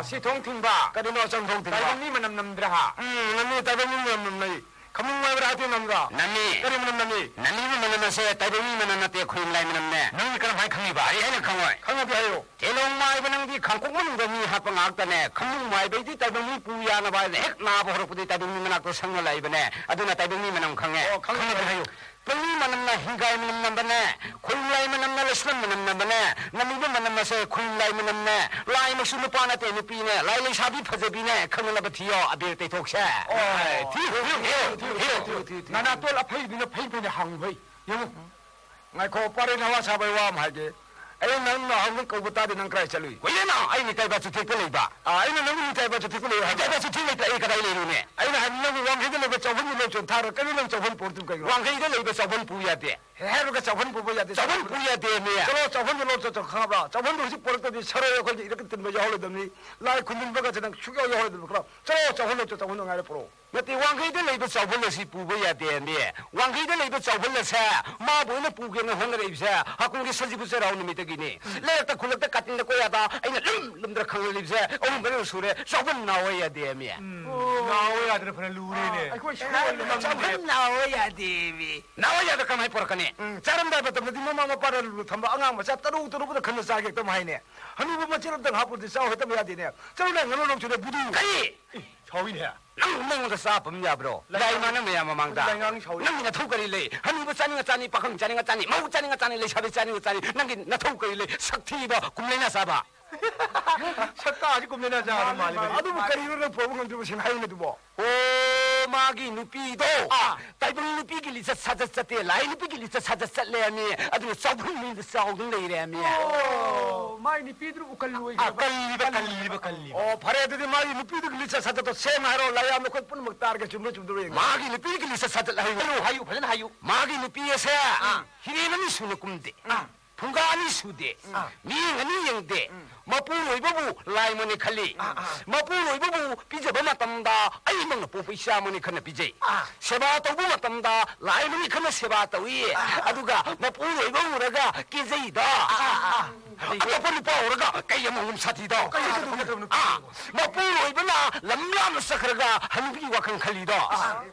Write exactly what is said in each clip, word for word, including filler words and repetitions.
ꯑꯁꯤ ꯊꯣꯡ ꯊꯤꯡꯕ꯫ ꯀꯔꯤꯅꯣ ꯑꯆꯪ ꯊꯣꯡ ꯊꯤꯡꯕ? ꯇꯥꯏꯕꯪ ꯃꯤ ꯃꯅꯝ ꯅꯝꯗ꯭ꯔꯥ ꯍꯥ? ꯎꯝ, ꯅꯝꯃꯤ, ꯇꯥꯏꯕꯪ ꯃꯤ ꯃꯅꯝ ꯅꯝꯅꯩ꯫ ꯈꯃꯨꯡ ꯃꯥꯏꯕ꯭ꯔꯥ ꯍꯥꯏꯗꯤ ꯅꯝꯕ꯭ꯔꯥ? ꯅꯝꯃꯤ꯫ ꯀꯔꯤ ꯃꯅꯝ ꯅꯝꯃꯤ? ꯅꯝꯃꯤꯕ ꯃꯅꯝ ꯑꯁꯦ ꯇꯥꯏꯕꯪ ꯃꯤ ꯃꯅꯝ ꯅꯠꯇꯦ, ꯈꯨꯅꯨꯡ ꯂꯥꯏ ꯃꯅꯝꯅꯦ꯫ ꯅꯪꯗꯤ ꯀꯔꯝꯍꯥꯏꯅ ꯈꯪꯉꯤꯕ? ꯑꯩ ꯍꯥꯏꯅ ꯈꯪꯉꯣꯏ꯫ ꯈꯪꯉꯗꯤ ꯍꯥꯏꯌꯨ꯫ ꯇꯦꯂꯣꯡ ꯃꯥꯏꯕ ꯅꯪꯗꯤ ꯈꯥꯡꯄꯣꯛ ꯃꯅꯨꯡꯗ ꯃꯤ ꯍꯥꯠꯄ ꯉꯥꯛꯇꯅꯦ꯫ ꯈꯃꯨꯡ ꯃꯥꯏꯕꯩꯗꯤ ꯇꯥꯏꯕꯪ ꯃꯤ ꯄꯨ ꯌꯥꯅꯕ ꯍꯥꯏꯅ ꯍꯦꯛ ꯅꯥꯕ ꯍꯧꯔꯛꯄꯗꯤ ꯇꯥꯏꯕꯪ ꯃꯤ ꯃꯅꯥꯛꯇ ꯁꯪꯉ ꯂꯩꯕꯅꯦ꯫ ꯑꯗꯨꯅ ꯇꯥꯏꯕꯪ ꯃꯤ ꯃꯅꯝ ꯈꯪꯉꯦ꯫ ꯑꯣ, ꯈꯪꯉꯦ꯫ ꯈꯪꯉꯗꯤ ꯍꯥꯏꯌꯨ꯫ ꯇꯥꯏꯕꯪ ꯃꯤ ꯃꯅꯝꯅ ꯍꯤꯡꯒꯥꯏ ꯃꯅꯝ ꯅꯝꯕꯅꯦ꯫ ꯈꯨꯅꯨꯡ ꯂꯥꯏ ꯃꯅꯝꯅ ꯂꯩꯁꯂꯝ ꯃꯅꯝ ꯅꯝꯕꯅꯦ꯫ ꯅꯝꯃꯤꯕ ꯃꯅꯝ ꯑꯁꯦ ꯈꯨꯅꯨꯡ ꯂꯥꯏ ꯃꯅꯝꯅꯦ꯫ ꯂꯥꯏꯃꯛꯁꯨ ꯅꯨꯄꯥ ꯅꯠꯇꯦ, ꯅꯨꯄꯤꯅꯦ꯫ ꯂꯥꯏ ꯂꯩꯁꯥꯕꯤ ꯐꯖꯕꯤꯅꯦ꯫ ꯈꯪꯅꯅꯕ ꯊꯤꯌꯣ꯫ ꯑꯕꯦꯔ ꯇꯩꯊꯣꯛꯁꯦ꯫ ꯑꯣ꯫ ꯊꯤꯌꯨ, ꯊꯤꯌꯨ, ꯊꯤꯌꯨ, ꯊꯤꯌꯨ, ꯊꯤꯌꯨ, ꯊꯤꯌꯨ꯫ ꯅꯅꯥꯇꯣꯟ ꯑꯐꯩꯕꯤꯅ ꯐꯩ ꯐꯩꯅ ꯍꯥꯡꯉꯨ ꯍꯩ꯫ ꯌꯦꯡꯉꯨ꯫ ꯉꯥꯏꯈꯣ, ꯄꯥꯔꯦꯟ ꯍꯋꯥ ꯁꯥꯕꯩ ꯋꯥ ꯑꯃ ꯍꯥꯏꯒꯦ꯫ ꯑꯩꯅ ꯅꯪ ꯅꯍꯥꯟꯃꯨꯛ ꯀꯧꯕ ꯇꯥꯗꯦ, ꯅꯪ ꯀꯗꯥꯏ ꯆꯠꯂꯨꯏ? ꯀꯨꯏꯔꯦꯅ ꯑꯩ ꯅꯤꯇꯥꯏꯕ ꯆꯨꯊꯦꯛꯇ ꯂꯩꯕ꯫ ꯑꯥ, ꯑꯩꯅ ꯅꯪꯕꯨ ꯅꯤꯇꯥꯏꯕ ꯆꯨꯊꯦꯛꯇ ꯂꯩꯌꯨ ꯍꯥꯏꯕ꯫ ꯅꯤꯇꯥꯏꯕ ꯆꯨꯊꯦꯛ ꯂꯩꯇ꯭ꯔꯦ, ꯑꯩ ꯀꯗꯥꯏ ꯂꯩꯔꯨꯅꯦ? ꯑꯩꯅ ꯍꯥꯏꯕ ꯅꯪꯕꯨ ꯋꯥꯡꯈꯩꯗ ꯂꯩꯕ ꯆꯥꯎꯐꯝꯗꯨ ꯂꯣꯟ ꯆꯣꯟꯊꯥꯔ ꯀꯔꯤ ꯅꯪ ꯆꯥꯎꯐꯝ ꯄꯣꯔꯛꯇ꯭ꯔꯤꯕ ꯀꯩꯒꯤꯅꯣ? ꯋꯥꯡꯈꯩꯗ ꯂꯩꯕ ꯆꯥꯎꯐꯝ ꯄꯨ ꯌꯥꯗꯦ꯫ ꯍꯦ ꯍꯥꯏꯔꯒ ꯆꯥꯎꯐꯝ ꯄꯨꯕ ꯌꯥꯗꯦ꯫ ꯆꯥꯎꯐꯝ ꯄꯨ ꯌꯥꯗꯦ, ꯃꯤ꯫ ꯆꯠꯂꯣ, ꯆꯥꯎꯐꯝꯗꯨ ꯂꯣꯟ ꯆꯠꯇ꯭ꯔꯣ ꯈꯪꯉꯕ꯭ꯔꯥ? ꯆꯥꯎꯐꯝꯗꯨ ꯍꯧꯖꯤꯛ ꯄꯣꯔꯛꯇ꯭ꯔꯗꯤ ꯁꯔꯣꯏ ꯑꯩꯈꯣꯏꯒꯤ ꯏꯔꯛꯇ ꯇꯤꯟꯕ ꯌꯥꯎꯍꯜꯂꯣꯏꯗꯕꯅꯤ꯫ ꯂꯥꯏ ꯈꯨꯟꯗꯤꯟꯕꯒꯁꯦ ꯅꯪ ꯁꯨꯛꯌꯥꯎ ꯌꯥꯎꯍꯜꯂꯣꯏꯗꯕꯅꯤ꯫ ꯈꯔ ꯆꯠꯂꯣ, ꯆꯥꯎꯐꯝ ꯂꯣꯟ ꯆꯠ-, ꯆꯥꯎꯐꯝꯗꯣ ꯉꯥꯏꯔ ꯄꯨꯔꯛꯑꯣ꯫ ꯅꯠꯇꯦ, ꯋꯥꯡꯈꯩꯗ ꯂꯩꯕ ꯆꯥꯎꯕꯜ ꯑꯁꯤ ꯄꯨꯕ ꯌꯥꯗꯦ, ꯃꯤ꯫ ꯋꯥꯡꯈꯩꯗ ꯂꯩꯕ ꯆꯥꯎꯕꯜ ꯑꯁꯦ ꯃꯥꯕꯨ ꯑꯣꯏꯅ ꯄꯨꯒꯦꯅ ꯍꯣꯠꯅꯔꯛꯏꯕꯁꯦ ꯍꯀꯨꯝꯒꯤ ꯁꯖꯤꯕꯨ ꯆꯩꯔꯥꯎ ꯅꯨꯃꯤꯠꯇꯒꯤꯅꯤ꯫ ꯂꯩꯔꯛꯇ ꯈꯨꯜꯂꯛꯇ ꯀꯥꯇꯤꯟꯗ ꯀꯣꯌꯥꯗ ꯑꯩꯅ ꯂꯨꯝ ꯂꯨꯝꯗꯅ ꯈꯪꯍꯜꯂꯤꯕꯁꯦ ꯑꯍꯨꯝ ꯃꯔꯤ ꯁꯨꯔꯦ꯫ ꯆꯥꯎꯕꯜ ꯅꯥꯎ ꯌꯥꯗꯦ, ꯃꯤ꯫ ꯅꯥꯎ ꯌꯥꯗꯅ ꯐꯅ ꯂꯨꯔꯦꯅꯦ꯫ ꯑꯩꯈꯣꯏ ꯁꯨꯕ ꯆꯥꯎꯕꯜ ꯅꯥꯎ ꯌꯥꯗꯦ, ꯃꯤ꯫ ꯅꯥꯎ ꯌꯥꯗ ꯀꯃꯥꯏ ꯄꯨꯔꯛꯀꯅꯤ? ꯎꯝ, ꯆꯥꯔꯝꯗꯥꯏ ꯃꯇꯝꯗꯗꯤ ꯃꯃꯥ ꯃꯄꯥꯅ ꯂꯨꯅ ꯊꯝꯕ ꯑꯉꯥꯡ ꯃꯆꯥ ꯇꯔꯨ ꯇꯔꯨꯕꯗ ꯈꯟꯅ ꯆꯥꯒꯦ ꯍꯦꯛꯇ ꯍꯥꯏꯅꯦ꯫ ꯍꯅꯨꯕ ꯃꯆꯦꯠ ꯑꯝꯇꯪ ꯍꯥꯞꯄꯨꯔꯗꯤ ꯆꯥꯎ ꯍꯦꯛꯇ ꯌꯥꯗꯦꯅꯦ꯫ ꯆꯠꯂꯨꯅꯦ, ꯉꯥꯅꯨ ꯂꯧꯁꯤꯅꯦ, ꯕꯨꯗꯨ꯫ ꯀꯔꯤ? ꯁꯥꯎꯏꯅꯦ꯫ ꯅꯪ ꯅꯉꯣꯟꯗ ꯆꯥ ꯄꯝ ꯌꯥꯕ꯭ꯔꯣ? ꯂꯥꯏ ꯂꯥꯏ ꯉꯥꯡ-, ꯃꯥꯅ ꯃꯌꯥꯝ ꯃꯃꯥꯡꯗ꯫ ꯂꯥꯏ ꯉꯥꯡ ꯁꯥꯎꯏ꯫ ꯅꯪꯒꯤ ꯅꯊꯧ ꯀꯔꯤ ꯂꯩ? ꯍꯅꯨꯕ ꯆꯥꯅꯤꯡꯉ ꯆꯥꯅꯤ, ꯄꯥꯈꯪ ꯆꯥꯅꯤꯡꯉ ꯆꯥꯅꯤ, ꯃꯧ ꯆꯥꯅꯤꯡꯉ ꯆꯥꯅꯤ, ꯂꯩꯁꯥꯕꯤ ꯆꯥꯅꯤꯡꯉ ꯆꯥꯅꯤ, ꯅꯪꯒꯤ ꯅꯊꯧ ꯀꯔꯤ ꯂꯩ? ꯁꯛ ꯊꯤꯕ ꯀꯨꯝꯂꯩꯅꯥ ꯆꯥꯕ꯫ ꯁꯛꯇꯥꯁꯤ ꯀꯨꯝꯂꯩꯅꯥ ꯆꯥꯕ ꯃꯥꯜꯂꯤ, ꯃꯥꯜꯂꯤ꯫ ꯑꯗꯨꯕꯨ ꯀꯔꯤꯅꯣ ꯅꯪ ꯄꯨꯔꯛꯄ ꯉꯝꯗ꯭ꯔꯤꯕ ꯁꯦꯡ ꯍꯥꯏꯌꯨꯅꯦ ꯑꯗꯨꯕꯣ? ꯑꯣ, ꯃꯥꯒꯤ ꯅꯨꯄꯤꯗꯣ꯫ ꯑꯥ꯫ ꯇꯥꯏꯕꯪ ꯅꯨꯄꯤꯒꯤ ꯂꯤꯆꯠ ꯁꯥꯖꯠ ꯆꯠꯇꯦ, ꯂꯥꯏ ꯅꯨꯄꯤꯒꯤ ꯂꯤꯆꯠ ꯁꯥꯖꯠ ꯆꯠꯂꯦ ꯃꯤ꯫ ꯑꯗꯨꯅ ꯆꯥꯎꯕ ꯃꯤꯗ ꯆꯥꯎꯗꯨꯅ ꯂꯩꯔꯦ ꯃꯤ꯫ ꯑꯣ, ꯃꯥꯏ ꯅꯨꯄꯤꯗꯨꯕꯨ ꯀꯜꯂꯨ ꯑꯣꯏꯈ꯭ꯔꯕ? ꯑꯥ, ꯀꯜꯂꯤꯕ, ꯀꯜꯂꯤꯕ, ꯀꯜꯂꯤꯕ꯫ ꯑꯣ, ꯐꯔꯦ, ꯑꯗꯨꯗꯤ ꯃꯥꯒꯤ ꯅꯨꯄꯤꯗꯨꯒꯤ ꯂꯤꯆꯠ ꯁꯥꯖꯠꯇꯣ ꯁꯦꯡꯅ ꯍꯥꯏꯔꯣ, ꯂꯥꯏꯌꯥꯝꯗ ꯑꯩꯈꯣꯏ ꯄꯨꯝꯅꯃꯛ ꯇꯥꯔꯒꯦ, ꯆꯨꯝꯕ꯭ꯔꯥ ꯆꯨꯝꯗꯕ꯭ꯔꯥ ꯌꯦꯡꯒꯦ꯫ ꯃꯥꯒꯤ ꯅꯨꯄꯤꯒꯤ ꯂꯤꯆꯠ ꯁꯥꯖꯠ ꯍꯥꯏꯌꯨ꯫ ꯍꯥꯏꯌꯨ, ꯍꯥꯏꯌꯨ, ꯐꯖꯅ ꯍꯥꯏꯌꯨ꯫ ꯃꯥꯒꯤ ꯅꯨꯄꯤ ꯑꯁꯦ ꯑꯥ꯫ ꯍꯤꯔꯦꯟ ꯑꯅꯤ ꯁꯨꯅ ꯀꯨꯝꯗꯦ꯫ ꯑꯥ꯫ ꯐꯨꯡꯒꯥ ꯑꯅꯤ ꯁꯨꯗꯦ꯫ ꯑꯥ꯫ ꯃꯤꯠꯌꯦꯡ ꯑꯅꯤ ꯌꯦꯡꯗꯦ꯫ ꯎꯝ꯫ ꯃꯄꯨꯔꯣꯏꯕꯕꯨ ꯂꯥꯏꯃꯅꯤ ꯈꯜꯂꯤ꯫ ꯑꯥ, ꯑꯥ꯫ ꯃꯄꯨꯔꯣꯏꯕꯕꯨ ꯄꯤꯖꯕ ꯃꯇꯝꯗ ꯑꯩꯃꯛꯅ ꯄꯣꯛꯄ ꯏꯆꯥꯃꯅꯤ ꯈꯟꯅ ꯄꯤꯖꯩ꯫ ꯑꯥ꯫ ꯁꯦꯕꯥ ꯇꯧꯕ ꯃꯇꯝꯗ ꯂꯥꯏꯃꯅꯤ ꯈꯟꯅ ꯁꯦꯕꯥ ꯇꯧꯏ꯫ ꯑꯥ, ꯑꯥ꯫ ꯑꯗꯨꯒ ꯃꯄꯨꯔꯣꯏꯕ ꯎꯔꯒ ꯀꯦꯖꯩꯗ꯫ ꯑꯥ, ꯑꯥ, ꯑꯥ꯫ ꯑꯇꯣꯞꯄ ꯅꯨꯄꯥ ꯎꯔꯒ ꯀꯩ ꯑꯃꯃꯝ ꯁꯥꯊꯤꯗꯣ? ꯀꯩ ꯁꯥꯊꯤꯗꯣ? ꯑꯥ, ꯃꯄꯨꯔꯣꯏꯕꯅ ꯂꯝ ꯂꯥꯞꯅ ꯆꯠꯈ꯭ꯔꯒ ꯍꯅꯨꯕꯤꯒꯤ ꯋꯥꯈꯜ ꯈꯜꯂꯤꯗꯣ?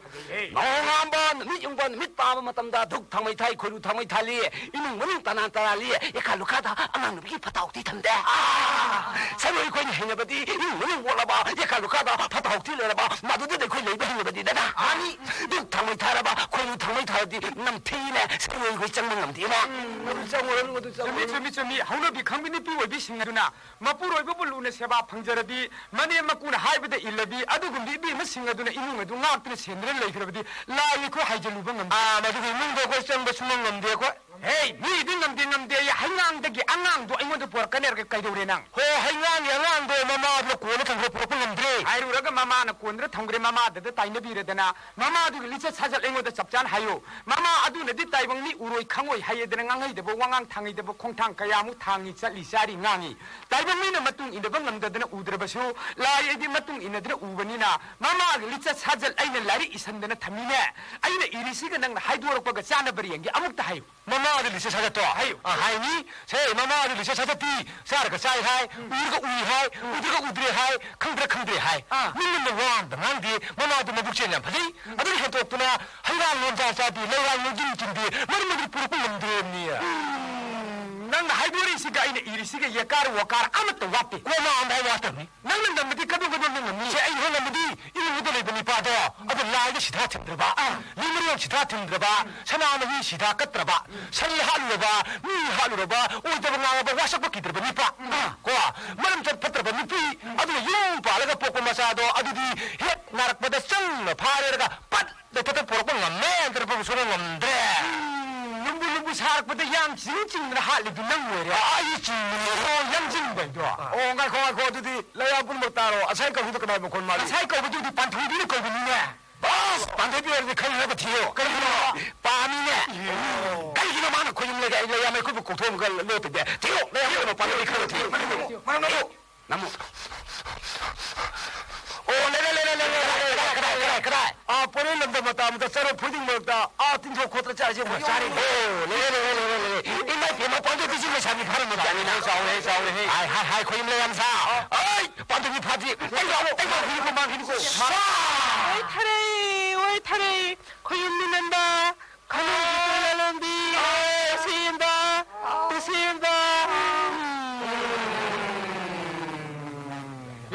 ꯅꯣꯡꯉꯥꯟꯕ ꯅꯨꯃꯤꯠ ꯌꯨꯡꯕ ꯅꯨꯃꯤꯠ ꯇꯥꯕ ꯃꯇꯝꯗ ꯙꯨꯛ ꯊꯥꯎꯃꯩ ꯊꯥꯏ, ꯈꯣꯏꯔꯨ ꯊꯥꯎꯃꯩ ꯊꯥꯜꯂꯤ, ꯏꯃꯨꯡ ꯃꯅꯨꯡ ꯇꯅꯥꯟ ꯇꯅꯥꯜꯂꯤ, ꯌꯦꯀꯥ ꯂꯨꯈꯥꯗ ꯑꯉꯥꯡ ꯅꯨꯄꯤꯒꯤ ꯐꯠꯇ ꯍꯥꯎꯊꯤ ꯊꯝꯗꯦ꯫ ꯁꯔꯣꯏ ꯑꯩꯈꯣꯏꯅ ꯍꯩꯅꯕꯗꯤ ꯏꯃꯨꯡ ꯃꯅꯨꯡ ꯃꯣꯠꯂꯕ, ꯌꯦꯀꯥ ꯂꯨꯈꯥꯗ ꯐꯠꯇ ꯍꯥꯎꯊꯤ ꯂꯩꯔꯕ, ꯃꯗꯨꯗ ꯑꯩꯈꯣꯏ ꯂꯩꯕ ꯍꯩꯅꯕꯗꯤꯗꯅ꯫ ꯃꯥꯅꯤ꯫ ꯙꯨꯛ ꯊꯥꯎꯃꯩ ꯊꯥꯔꯕ, ꯈꯣꯏꯔꯨ ꯊꯥꯎꯃꯩ ꯊꯥꯔꯗꯤ ꯅꯝꯊꯤꯅꯦ, ꯁꯔꯣꯏ ꯑꯩꯈꯣꯏ ꯆꯪꯕ ꯉꯝꯗꯦꯅꯦ꯫ ꯃꯗꯨ ꯆꯪꯉꯨꯔꯅꯨ, ꯃꯗꯨ ꯆꯨꯝꯃꯤ, ꯆꯪꯉꯨꯔꯅꯨ꯫ ꯆꯨꯝꯃꯤ, ꯆꯨꯝꯃꯤ꯫ ꯍꯧꯅꯕꯤ ꯈꯪꯕꯤ ꯅꯨꯄꯤ ꯑꯣꯏꯕꯤꯁꯤꯡ ꯑꯗꯨꯅ ꯃꯄꯨꯔꯣꯏꯕꯕꯨ ꯂꯨꯅ ꯁꯦꯕꯥ ꯐꯪꯖꯔꯗꯤ, ꯃꯅꯦꯝ ꯃꯀꯨꯅ ꯍꯥꯏꯕꯗ ꯏꯜꯂꯗꯤ, ꯑꯗꯨꯒꯨꯝꯕ ꯏꯕꯦꯝꯃꯁꯤꯡ ꯑꯗꯨꯅ ꯏꯃꯨꯡ ꯑꯗꯨ ꯉꯥꯛꯇꯨꯅ ꯁꯦꯟꯗꯨꯅ ꯂꯩꯈ꯭ꯔꯕꯗꯤ, ꯂꯥꯏ ꯑꯩꯈꯣꯏ ꯍꯥꯏꯖꯜꯂꯨꯕ ꯉꯝꯗꯦ꯫ ꯑꯥ, ꯃꯗꯨꯒꯤ ꯏꯃꯨꯡꯗꯣ ꯑꯩꯈꯣꯏ ꯆꯪꯕ ꯁꯨꯡꯉꯝ ꯉꯝꯗꯦ ꯑꯩꯈꯣꯏ꯫ ꯍꯦ, ꯃꯤꯗꯤ ꯉꯝꯗꯦ, ꯉꯝꯗꯦ ꯑꯩ ꯍꯩꯉꯥꯡꯗꯒꯤ ꯑꯉꯥꯡꯗꯣ ꯑꯩꯉꯣꯟꯗ ꯄꯨꯔꯛꯀꯅꯤ ꯍꯥꯏꯔꯒ ꯀꯩꯗꯧꯔꯦ ꯅꯪ? ꯍꯣ, ꯍꯩꯉꯥꯡꯒꯤ ꯑꯉꯥꯡꯗꯣ ꯃꯃꯥꯗꯨꯅ ꯀꯣꯟꯅ ꯊꯝꯈ꯭ꯔ ꯄꯨꯔꯛꯄ ꯉꯝꯗ꯭ꯔꯦ꯫ ꯍꯥꯏꯔꯨꯔꯒ ꯃꯃꯥꯅ ꯀꯣꯟꯗ ꯊꯝꯈ꯭ꯔꯦ, ꯃꯃꯥꯗꯨꯗ ꯇꯥꯏꯅꯕꯤꯔꯗꯅ, ꯃꯃꯥꯗꯨꯒꯤ ꯂꯤꯆꯠ ꯁꯥꯖꯠ ꯑꯩꯉꯣꯟꯗ ꯆꯞ ꯆꯥꯅ ꯍꯥꯏꯌꯨ꯫ ꯃꯃꯥ ꯑꯗꯨꯅꯗꯤ ꯇꯥꯏꯕꯪ ꯃꯤ ꯎꯔꯣꯏ ꯈꯪꯉꯣꯏ ꯍꯥꯏꯌꯦꯗꯅ ꯉꯥꯡꯍꯩꯗꯕ ꯋꯥꯉꯥꯡ ꯊꯥꯡꯍꯩꯗꯕ ꯈꯣꯡꯊꯥꯡ ꯀꯌꯥꯃꯨꯛ ꯊꯥꯡꯉꯤ, ꯆꯠꯂꯤ, ꯆꯥꯔꯤ, ꯉꯥꯡꯉꯤ꯫ ꯇꯥꯏꯕꯪ ꯃꯤꯅ ꯃꯇꯨꯡ ꯏꯟꯅꯕ ꯉꯝꯗꯗꯅ ꯎꯗ꯭ꯔꯕꯁꯨ, ꯂꯥꯏ ꯑꯩꯗꯤ ꯃꯇꯨꯡ ꯏꯟꯅꯗꯅ ꯎꯕꯅꯤꯅ, ꯃꯃꯥꯒꯤ ꯂꯤꯆꯠ ꯁꯥꯖꯠ ꯑꯩꯅ ꯂꯥꯏꯔꯤꯛ ꯏꯁꯟꯗꯅ ꯊꯝꯃꯤꯅꯦ꯫ ꯑꯩꯅ ꯏꯔꯤꯁꯤꯒ ꯅꯪꯅ ꯍꯥꯏꯗꯣꯔꯛꯄꯒ ꯆꯥꯟꯅꯕ꯭ꯔ ꯌꯦꯡꯒꯦ, ꯑꯃꯨꯛꯇ ꯍꯥꯏꯌꯨ꯫ ꯃꯃꯥꯗꯤ ꯂꯤꯆꯠ ꯁꯥꯖꯠꯇꯣ ꯍꯥꯏꯌꯨ꯫ ꯑ, ꯍꯥꯏꯅꯤ꯫ ꯁꯦ, ꯃꯃꯥꯗꯤ ꯂꯤꯆꯠ ꯁꯥꯖꯠꯇꯤ ꯆꯥꯔꯒ ꯆꯥꯏ ꯍꯥꯏ, ꯎꯏꯔꯒ ꯎꯏ ꯍꯥꯏ, ꯎꯏꯗ꯭ꯔꯒ ꯎꯗ꯭ꯔꯦ ꯍꯥꯏ, ꯈꯪꯗ꯭ꯔ ꯈꯪꯗ꯭ꯔꯦ ꯍꯥꯏ꯫ ꯑꯥ꯫ ꯃꯤꯉꯣꯟꯗ ꯋꯥ ꯑꯝꯇ ꯉꯥꯡꯗꯦ꯫ ꯃꯃꯥꯗꯨ ꯃꯕꯨꯛ ꯆꯦꯜ ꯌꯥꯝ ꯐꯖꯩ꯫ ꯑꯗꯨꯅ ꯍꯦꯟꯇꯣꯛꯇꯨꯅ ꯍꯩꯔꯥꯡ ꯂꯣꯟꯖꯥ ꯆꯥꯗꯦ, ꯂꯩꯔꯥꯡ ꯂꯣꯟꯖꯤꯟ ꯆꯤꯟꯗꯦ, ꯃꯔꯝ ꯑꯗꯨ ꯄꯨꯔꯛꯄ ꯉꯝꯗ꯭ꯔꯦꯕꯅꯤ꯫ ꯎꯝ, ꯅꯪꯅ ꯍꯥꯏꯗꯣꯔꯤꯁꯤꯒ ꯑꯩꯅ ꯏꯔꯤꯁꯤꯒ ꯌꯦꯀꯥꯔ ꯋꯥꯀꯥꯔ ꯑꯃꯠꯇ ꯋꯥꯠꯇꯦ꯫ ꯀꯣꯃꯥ ꯑꯝꯗ ꯋꯥꯠꯇꯕꯅꯤ꯫ ꯅꯪꯅ ꯉꯝꯃꯗꯤ ꯀꯩꯗꯧ ꯀꯩꯗꯧ ꯅꯪ ꯉꯝꯅꯤ? ꯁꯦ, ꯑꯩ ꯍꯣꯠꯅꯕꯗꯤ ꯏꯃꯨꯡꯗ ꯂꯩꯕ ꯅꯤꯄꯥꯗꯣ, ꯑꯗꯨ ꯂꯥꯏꯗ ꯁꯤꯊꯥ ꯊꯤꯟꯗ꯭ꯔꯕ, ꯑꯥ꯫ ꯂꯤꯃꯔꯦꯜ ꯁꯤꯊꯥ ꯊꯤꯟꯗ꯭ꯔꯕ, ꯁꯅꯥꯃꯍꯤ ꯁꯤꯊꯥ ꯀꯠꯇ꯭ꯔꯕ, ꯁꯟ ꯍꯥꯠꯂꯨꯔꯕ, ꯃꯤ ꯍꯥꯠꯂꯨꯔꯕ, ꯑꯣꯏꯗꯕ ꯉꯥꯡꯉꯕ, ꯋꯥꯁꯛꯄ ꯀꯤꯗ꯭ꯔꯕ ꯅꯤꯄꯥ꯫ ꯑꯥ꯫ ꯀꯣ, ꯃꯔꯝ ꯆꯠ ꯐꯠꯇ꯭ꯔꯕ ꯅꯨꯄꯤ, ꯑꯗꯨꯅ ꯌꯨꯝ ꯄꯥꯜꯂꯒ ꯄꯣꯛꯄ ꯃꯆꯥꯗꯣ, ꯑꯗꯨꯗꯤ ꯍꯦꯛ ꯅꯥꯔꯛꯄꯗ ꯆꯪꯅ ꯐꯥꯔꯦꯔꯒ ꯄꯠ ꯂꯩꯊꯠꯇ ꯄꯣꯔꯛꯄ ꯉꯝꯃꯦ, ꯅꯠꯇ꯭ꯔ ꯄꯣꯔꯛꯄ ꯁꯨꯡꯉꯝ ꯉꯝꯗ꯭ꯔꯦ꯫ ꯎꯝ, ꯂꯨꯝꯕꯨ ꯂꯨꯝꯕꯨ ꯁꯥꯔꯛꯄꯗ ꯌꯥꯡ ꯆꯤꯡ ꯆꯤꯡꯗꯅ ꯍꯥꯠꯂꯤꯗꯨ ꯅꯪ ꯑꯣꯏꯔꯦ꯫ ꯑꯥ, ꯑꯩ ꯆꯤꯡꯕꯅꯦ꯫ ꯑꯣ, ꯌꯥꯡ ꯆꯤꯡꯕ ꯍꯥꯏꯗꯣ꯫ ꯑꯣ, ꯉꯥꯏꯈꯣ, ꯉꯥꯏꯈꯣ, ꯑꯗꯨꯗꯤ ꯂꯩꯔꯥ ꯄꯨꯝꯅꯃꯛ ꯇꯥꯔꯣ꯫ ꯉꯁꯥꯏ ꯀꯧꯕꯗꯣ ꯀꯅꯥꯏ ꯃꯈꯣꯟ ꯃꯥꯜꯂꯤ? ꯉꯁꯥꯏ ꯀꯧꯕꯗꯨꯗꯤ ꯄꯥꯟꯊꯣꯏꯕꯤꯅ ꯀꯧꯕꯅꯤꯅꯦ꯫ ꯕꯥꯁ, ꯄꯥꯟꯊꯣꯏꯕꯤ ꯑꯣꯏꯔꯗꯤ ꯈꯪꯅꯕ ꯊꯤꯌꯣ꯫ ꯀꯔꯤꯒꯤꯅꯣ? ꯄꯥꯝꯃꯤꯅꯦ꯫ ꯑꯣ꯫ ꯀꯔꯤꯒꯤꯅꯣ ꯃꯥꯅ ꯈꯣꯏꯌꯨꯝ ꯂꯩꯒ-, ꯂꯩꯔꯥ ꯃꯩꯈꯨꯕꯨ ꯀꯧꯊꯣꯛꯑꯝꯒ ꯂꯣꯠꯇꯣꯏꯗꯤ? ꯊꯤꯌꯣ, ꯂꯩꯔꯥ ꯄꯥꯟꯊꯣꯏꯕꯤ ꯈꯪꯅꯕ ꯊꯤꯌꯣ꯫ ꯃꯅꯨꯡꯗ ꯊꯤꯌꯣ, ꯃꯅꯨꯡꯗ ꯊꯤꯌꯣ꯫ ꯅꯝꯃꯣ꯫ ꯑꯣ, ꯂꯩꯔꯦ, ꯂꯩꯔꯦ, ꯂꯩꯔꯦ, ꯂꯩꯔꯦ, ꯂꯩꯔꯦ꯫ ꯀꯗꯥꯏ, ꯀꯗꯥꯏ, ꯀꯗꯥꯏ, ꯀꯗꯥꯏ? ꯑꯥ, ꯄꯣꯔꯣꯏ ꯂꯝꯗꯝ ꯃꯇꯥ ꯑꯃꯗ ꯆꯔꯣꯏ ꯐꯨꯗꯤꯡ ꯃꯔꯛꯇ, ꯑꯥ, ꯇꯤꯟꯊꯣꯛ ꯈꯣꯠꯇꯅ ꯆꯥꯔꯤꯁꯦ ꯃꯣꯏ ꯆꯥꯔꯤꯅꯦ꯫ ꯑꯣ, ꯂꯩꯔꯦ, ꯂꯩꯔꯦ, ꯂꯩꯔꯦ, ꯂꯩꯔꯦ꯫ ꯏꯃꯥꯏ ꯏꯃꯥ, ꯄꯥꯟꯊꯣꯏꯕꯤꯁꯤ ꯂꯩꯁꯥꯕꯤ ꯐꯥꯔꯝꯃꯕ ꯖꯥꯠꯅꯤꯅ꯫ ꯆꯥꯎꯔꯦ, ꯆꯥꯎꯔꯦ, ꯍꯦ꯫ ꯍꯥꯏ, ꯍꯥꯏ, ꯍꯥꯏ, ꯈꯣꯏ ꯌꯨꯝ ꯂꯩ ꯌꯥꯝ ꯁꯥ꯫ ꯑꯣ꯫ ꯑꯩ, ꯄꯥꯟꯊꯣꯏꯕꯤ ꯐꯥꯗ꯭ꯔꯤ꯫ ꯇꯦꯡꯀꯣꯠ, ꯇꯦꯡꯀꯣꯠ, ꯈꯤꯅꯤꯀꯣ, ꯃꯥꯡꯈꯤꯅꯤꯀꯣ꯫ ꯁꯥ! ꯑꯣꯏ ꯊꯔꯦ, ꯑꯣꯏ ꯊꯔꯦ, ꯈꯣꯏ ꯌꯨꯝ ꯃꯤꯅꯟꯗ, ꯈꯅꯨ ꯂꯂꯣꯟꯕꯤ, ꯇꯁꯦꯟꯕ, ꯇꯁꯦꯟꯕ꯫